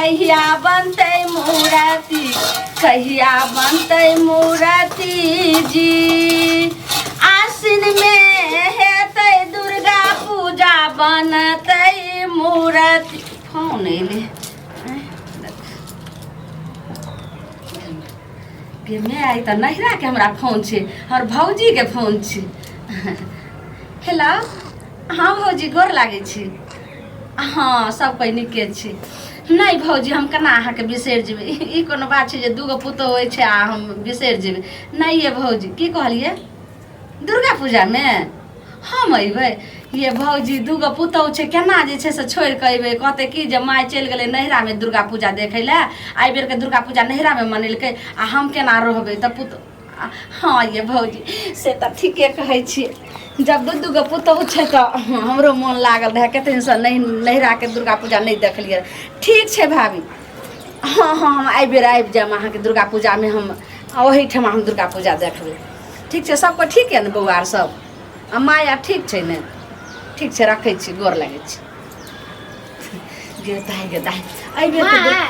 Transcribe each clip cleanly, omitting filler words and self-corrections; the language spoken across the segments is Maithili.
कहिया बनतै मूरति, कहिया बनतै मूरति जी। आश्विन में हेतै दुर्गा पूजा, बनतै मूरति। फोन एलै गे my, आइ तऽ नैहराके हमरा फोन छै, हमर भौजीके फोन छै। हेलो, हँ भौजी, गोर लागै छी। हँ, सब कोइ नीके छी। नहि भौजी, हम केना अहाँके बिसरि जेबै? ई कोनो बात छै जे दूगो पुतोहु होइ छै आ हम बिसरि जेबै? नहि ये भौजी। की कहलियै? दुर्गा पूजामे हम अयबै? ये भौजी, दूगो पुतोहु छै, केना जे छै से छोड़ि कऽ अयबै? कहतै कि जे माय चलि गेलै नैहरामे दुर्गा पूजा देखै लए, एहि बेरके दुर्गा पूजा नैहरामे मनेलकै आ हम केना रहबै? तऽ पुतोहु। हँ ये भौजी, से तऽ ठीके कहै छियै। जब दू दूगो पुतोहु छै तऽ हमरो मोन लागल रहए, कते दिनसँ नहि नैहराके दुर्गा पूजा नहि देखलियै। ठीक छै भाभी, हँ हँ, हम एहि बेर आबि जायब अहाँके दुर्गा पूजामे, हम ओहीठमा हम दुर्गा पूजा देखबै। ठीक छै, सबके ठीक यऽ ने? बौआ आर सब आ माय आर ठीक छै ने? ठीक छै, रखै छी, गोर लगै छी। गे दाइ, गे दाइ, एहि बेर के माय,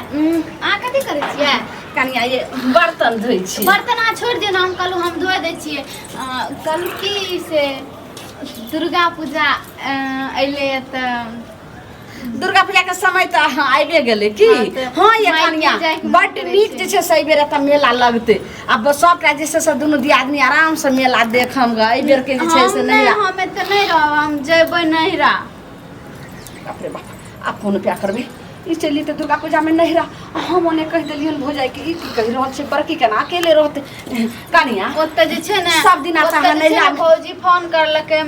अहाँ कथी करै छियै? कनिया ये, बर्तन धोइ छी। बर्तन अहाँ छोड़ि दियौ ने, हम कहलहुँ हम धोइ दै छियै। कहलहुँ की से दुर्गा पूजा अयलै तऽ दुर्गा पूजा के समय तऽ अहाँ आबिए गेलै की? हँ, तऽ हँ ये मायके कनिया, जाइके मन बड्ड करै नीक छै। जे छै से एहि बेर एतऽ मेला लगतै। आब सबटा जे छै से दुनू दियादनी आरामसँ मेला देखम ग। एहि बेर के जे छै हम से नहि नहिरा। हम एतऽ नहि रहब, हम जेबै नैहरा। बाप रे बाप, आब कोन उपाय करबै? ई चलि जेतै दुर्गा पूजामे नैहरा आ हम ओने कहि देलियनि भौजाइके, ई की कहि रहल छै? बड़की केना अकेले रहतै कनिया? ओतऽ जे छै ने सब दिना ओतऽ अहाँ जे छै ने नैहरा भौजी फोन करलकै,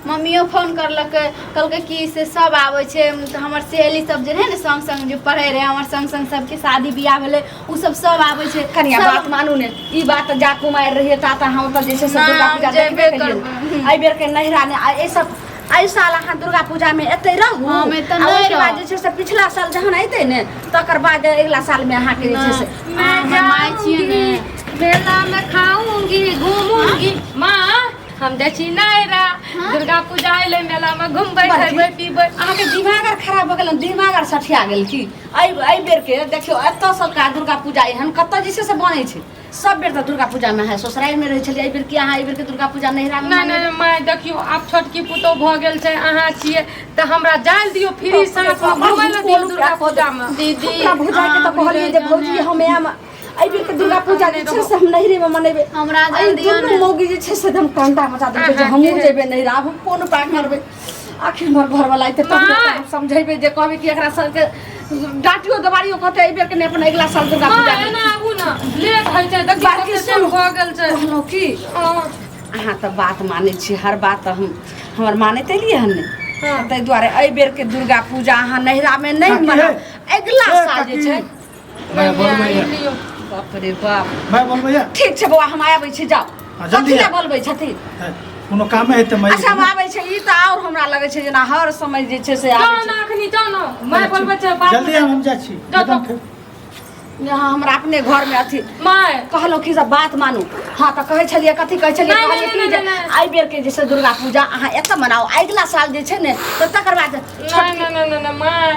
मम्मियो फोन करलकै, कहलकै कि से सब आबै छै। तऽ हमर सहेली सब जे रहै ने, संग संग जे पढ़ै रहै हमर संग संग, सबके शादी बियाह भेलै, ओ सब सब आबै छै। कनिया, सब बात मानू ने, ई बात जा कुमारि रहियै ता ता हम ओतऽ जे छै से ना, दुर्गा हम पूजा जेबे देखबे केलियै। करबै। एहि बेर के नैहरा ने, आ एहि सब एहि साल अहाँ दुर्गा पूजा में एतै रहू। हम एतऽ आ नहि ओहिके बाद रहब। जे छै से पिछला साल जहन अयतै ने, तकर बाद अगिला साल में अहाँके जे छै से मैं हमर माय छियै ने। जाऊंगी मेला में, खाऊंगी, घूमूंगी। माँ, हम जाइ छी नैहरा, दुर्गा पूजा अयलै, मेला में घूमबै, बड़की। खेबै, पीबै। अहाँके दिमाग आर खराब भऽ गेल? दिमाग आर सठिया गेल की? एहि एहि बेर के देखियौ, एतऽ सबके दुर्गा पूजा एहन कतऽ जे छै से बनै छै? सब बेर तऽ दुर्गा पूजा में अहाँ ससुरारि में रहै छलियै, एहि बेर की अहाँ एहि बेर के दुर्गा पूजा नैहरा में नहि नहि माय, देखियौ, आब छोटकी पुतोह भऽ गेल छै, अहाँ छियै तऽ हमरा जाय दियौ, फ्री साँस मे घुमै लए दियौ दुर्गा पूजा मे। दीदी, हमरा भौजाई के तऽ अहाँ कहलियै जे रहि भौजी, जाउ हम आयब एहि बेर के दुर्गा पूजा जे छै से हम नैहरे में मनेबै। हमरा एहि जाय दियौ दुनू ने। मौगी जे छै से एकदम कांटा मचा देलकै जे अहाँ हमहूँ के- जेबै नैहरा। आब हम कोन उपाय करबै? आखिर हमर घरवाला अयतै तब ने माय। हम समझेबै, जे कहबै कि एकरा सबके डाँटियो दबारियो कहतै एहि बेर के नहि, अपन अगिला साल दुर्गा माँ, पूजा में। एना आबू ने, लेट होइ छै, देखियौ बाकी कते सुनू। टाइम भऽ गेल छै। कहलहुँ की, हँ, अहाँ तऽ बात मानै छी, हर बात तऽ हम हमर मानैत एलियै हन ने। हँ। ताहि दुआरे एहि बेर के दुर्गा पूजा अहाँ नैहरामे नहि काकी मनाउ, हे। अगिला हे, साल जे काकी। छै। मैं बोलबै। लियौ। बाप रे बाप। मैं बोलबै। ठीक छै बौआ, हम आबै छी, जाउ। हँ, जल्दी कथी लए आउ। बोलबै छथिन? कोनो कामे हेतै मैं। अच्छा, हम आबै छै। ई तऽ आओर हमरा लगै छै जेना हर समय जे छै से आबै जाउ ने अखनी, जाउ ने, माय बोलबै छै बात। जल्दी आउ, हम जाइ छी। जाउ, एकदम जाउ। फेर छै। यहाँ हमरा अपने घरमे अथी। माय, कहलहुँ कि सब बात मानू। हँ, तऽ कहै छलियै, कथी कहै छलियै? नहि, कहलियै नहि, कि नहि, जे नहि, नहि। एहि बेरके जे छै दुर्गा पूजा अहाँ एतऽ मनाउ, अगिला साल जे छै ने तऽ तकर बाद। नहि नहि नहि नहि नहि माय,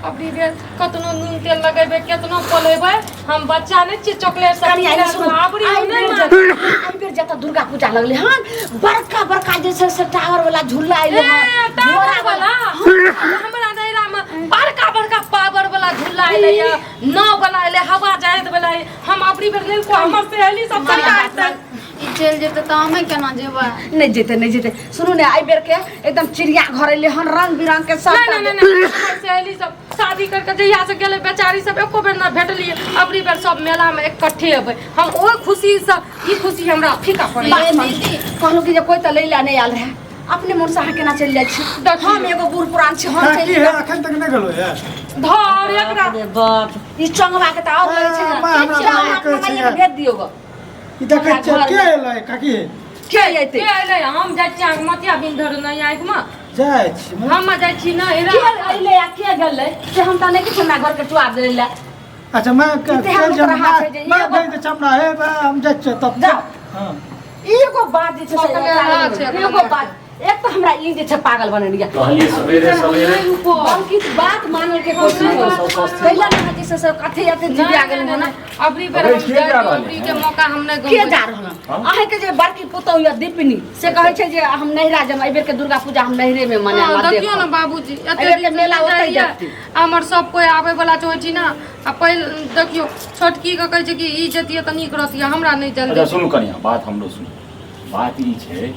अबरी बेर कतनो नून तेल लगेबै, केतनो पलेबै, हम बच्चा नहि छियै, चॉकलेट सब कनिया, खिला सुनू, अबरी एहि नहि बेर मानब। एहि बेर जतऽ दुर्गा पूजा लगलै हन, बड़का बड़का जे छै से टावर वाला झूला एलै हन, ए, टावर घोड़ा वाला? हमरा नैहरा में बड़का बड़का पावर वाला झूला एलै या नाव वाला एलै, हवा जायत वाला एलै। हम अबरी बेर लेलको, हमर सहेली सब माय, सबटा एतै। ई चलि जेतै तऽ हमे केना जेबै? नहि जेतै, नहि जेतै। सुनू ने, एहि बेर के एकदम चिड़िया घर एलै हन, रंग बिरंग के सब। नहि नहि नहि नहि, हमर सहेली सब शादी करके जहिया से गेलै, बेचारी सब एको बेर ना भेटलियै। अबरी बेर सब मेला में इकट्ठे अबै, हम ओहि खुशी से ई खुशी हमरा फीका पड़ै। बात ए, मानू। दीदी। कहलहुँ कि जे कोइ तऽ लै लए नहि आयल रहए, अपने मोनसँ अहाँ केना चलि जाइ छी? देखियौ। हम एगो बूढ़ पुरान छी, हम काकी चलि हे, जायब। अखन तक नहि गेलो हे? धर एकरा। बाप रे बाप, ई चंगवा के तऽ आओर लगै छै ने। माँ, हमरा जाउ, माँ अहाँ कहै अपना छै माइए के भेज दियौ गऽ। ई देखै छियै, हमरा के घरमे। एलै काकी? के अयतै? के एलै? हम जाइ छी अहाँके मोतिया बिन धरू नहि आँखिमे। जाइ छी। हम जाइ छी ने। के अयलै आ के गेलै से हम तऽ नहि किछु, हमरा घरके टुआ दै लए। अच्छा, मैं इते हम चल ओकरा हाथ छै जे मैं एगो- भेज दे चमड़ा हे, हम जाइ छियै तब। जाउ। हाँ। एगो बात जे छै से पकड़ले एकरा छै एगो बात एक तऽ हमरा ई जे छै पागल बनेने यऽ। कहलिए सवेरे सवेरे बल्कि बात मानल के कोशिश करू। कैला ना जे से सब कथी एते जिबिया गेल हो ना। अबरी बेर अरे, हम के जा जाय रहल अबरी है? के मौका हम नहि के गमबै। जा रहल हन? हाँ? अहें के जे बड़की पुतहु यऽ दीपनी से कहै छै जे हम नैहरा जब एहि बेर के दुर्गा पूजा हम नैहरे में मनायब हाँ, आ देखियौ ने देखब। बाबूजी एते एहि बेर के दिन मेला से ओतहि जाइए। देखती। हमर सब कोइ आबै वाला छै ओहिठिना आ पहिल देखियौ छोटकी के कहै छै कि ई जतियै तऽ नीक रहतियै हमरा नहि अच्छा जल्दी सुनू कनिया बात हमरो सुनू बात ई छै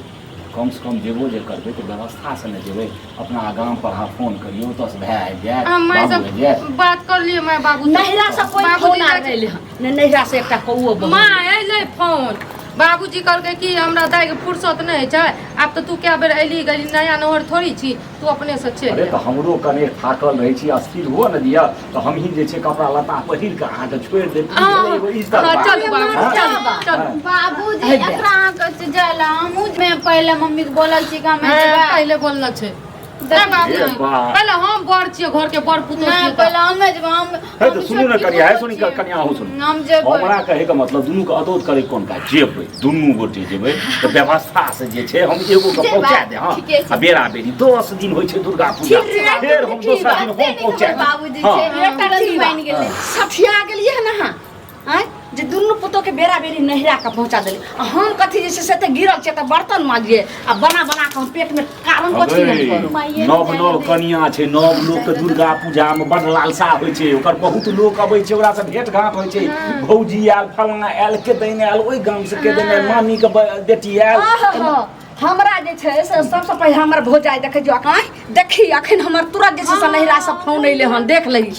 कम से कम जेबो जे करबै तऽ व्यवस्था से ने जेबै अपना गाम पर अहाँ फोन करियौ ओतऽ से भाय आबि जायत हम माय बाबू सब आबि जायत बात करलियै माय बाबू से। नैहरा से कोई बाबूजी फोन आ कहै छै- गेलै हन ने नैहरा से एकटा कौओ बहल। माँ अयलै फोन बाबूजी कहलकै कि हमरा दाइके फुर्सत नहि छै आब तऽ तू कए बेर अयली गेली नया नोहर थोड़ी छी तू अपने से चलि अरे आ। तऽ हमरो कने थाकल रहै छी अस्थिर हुअ ने दिअ तऽ हमही जे छै कपड़ा लत्ता पहिर कऽ अहाँके छोड़ि देब ई हाँ, भेलै एगो इज्जत हाँ, बात। चलू बाबू हाँ? चलू चलू हाँ। बाबूजी है बे। एकरा अहाँ कहै जाय ला हमहूँ में पहिले मम्मी के बोलल छी कि हमे हाँ, जेबै पहिले बोलना छै नहि बाबू हे बा। पहिले हम बड़ छियै घर के बड़ पुतोह नहि छियै पहिले हमे जेबै हम हे तऽ सुनू ने कनिया हे सुनी कनिया अहूँ सुनू हम जेबै हमरा कहैके मतलब दुनू के अदौत करे कोन काज जेबै दुनू गोटे जेबै तऽ व्यवस्था से जे छै हम एगो के जेबै, पहुँचा दे हँ ठीके छै। आ बेरा बेरी 10 दिन होइ छै दुर्गा पूजा ठीक छै, फेर हम दोसर दिन बाते हम नहि पहुँचा हमर देब बाबूजी हँ। छै एकटा तुरंत ठीक मानि गेलै सठिया गेलियै हन अहाँ आँय जे दुनू पुतोहके बेरा बेरी नैहरा के पहुँचा देली आ हम कथी जे छै से एते गिरल छियै तऽ बर्तन माजियै आ बना बना कऽ हम पेटमे कारण कथी नहि करू माइए नव नहि नव जाय कनिया छै नव लोक के दुर्गा पूजा में बड लालसा होइ छै ओकर बहुत लोक अबै छै ओकरा से भेंट घाट होइ छै भौजी आयल फलाना आयल के दैन आयल ओहि गाम से के दैन आयल मामी के बेटी आयल आहा, हमरा जे छै से सबसँ पहिले हमर भौजाइ देखै छियौ आँय देखी अखन हमर तुरंत जे छै से नैहरा से फोन अयलै हन देख लही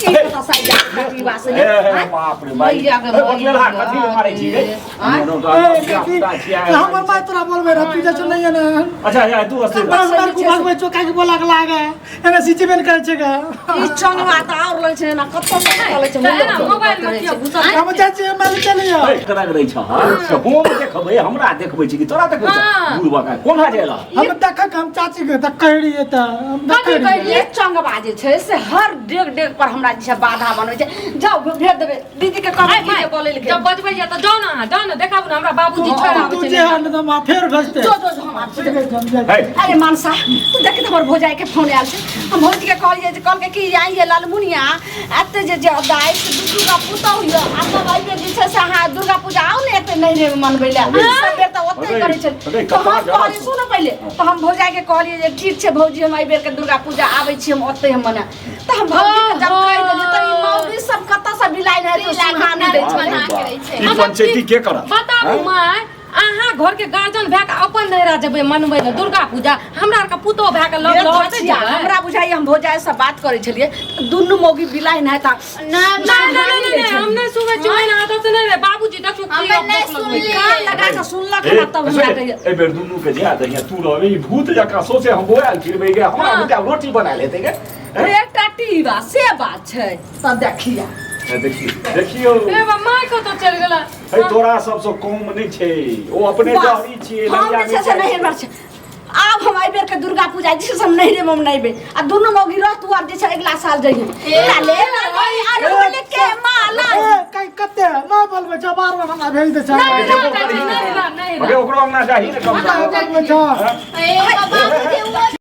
की पता साइज कटिवा से हे हे बाप रे भाई मैया के हे बकलेलहा कथी ले मारै छी गे आँय? नो तो धिया-पुता छियै। हमर माय तोरा बोलबै रह तू जे छै नहीं ने अच्छा या तू अस्थिर बस मार को भगबै चोका के बोला के लागे एने सिचबे ने करै छै गे ई चंगवा तऽ आओर लै छै ना कतौ से चलै छै तऽ एना मोबाइल में किया घुसल हम जाइ छियै माय चलियो हे, करा के रहै छह से हम देखबै हमरा देखबै छी कि तोरा देखबै छह हाँ। बुढ़ बका कोना जेला हम देखक हम चाची के तऽ कहि रहियै तऽ हम देखै कथी रहियै ई चंगवा जे छै से हर डेग डेग पर हमरा जे छै बाधा बनबै छै जाउ भेज देबै दीदी के कहबै की जे बोलै लए जब बजबै तऽ जाउ ने अहाँ जाउ ने देखाबू ने हमरा बाबूजी छोड़ि आबै तू छै जे हन तऽ माँ फेर भेजतै जो जो जो हम आबै छी। ठीक है हम जाइ हे अरे मानसा तू देखी तऽ हमर भौजाई के फोन आयल छै हम भौजी के कहलियै जे कहलकै कि आइए लालमुनिया एते जे जे दाइ से दू दुर्गा पुतहु यऽ आ तब एहिबेर जे छै से अहाँ दुर्गा पूजा आउ ने एते नैहरे मे मनबै लए सब बेर तऽ ओते करै छै अरे, तऽ हम कपार जरा कहलियै सुनू पहिले तऽ हम भौजाई के कहलियै जे ठीक छै भौजी हम एहिबेर के दुर्गा पूजा आबै छी हम ओते हम मनायब तऽ हम भौजी के जब कहि देलियै तऽ ई मौगी सब कतऽ से बिलाइ रहै तऽ सुनहा नहि दै बना छलै के रहै छै। ई पंचायती के करत बताबू माय अहाँ घर के गार्जियन भए के अपन नैहरा जेबै मनबै लए दुर्गा पूजा हमरा आरके पुतोह भए के लग ये लग धचिया, हमरा बुझाइए हम भौजाई से बात करै छलियै तऽ दुनू मौगी बिलाइ नहि तऽ नहि नहि नहि नहि नहि हम नहि सुनै छी ओहिना आदत नहि रहै बाबूजी देखियौ की हमे नहि अभ्यास लगबै सुनलियै। कान लगा कऽ सुनलक हन तब हमरा कहियै एहि बेर दुनू के जाय दहिया तू रहबे ई भूत जकाँ सोचे हम बोआल फिरबै गे हमरा बुझा रोटी बना लेतै गे रे टटीबा से बात छै तऽ देखिया देखियौ देखियौ ए बा माय कतऽ चलि गेलै हे तोरा सबसँ कम नहि छै ओ अपने बस, जहरी छियै हम लंगिया जे छै से मिरचाइ नैहर मे छै आब हम एहि बेर के दुर्गा पूजा जे छै से हम नैहरे मे मनेबै आ दुनू मौगी रहतू आर जे छै अगिला साल जइहे लाले अड़हुल के माला ए कई कते माँ बोलबै छ बार बार हमरा भेज दे छ नहि नहि नहि अगे ओकरो अंगना जाही ने कम बोलबै छ ए बाबूजी ओ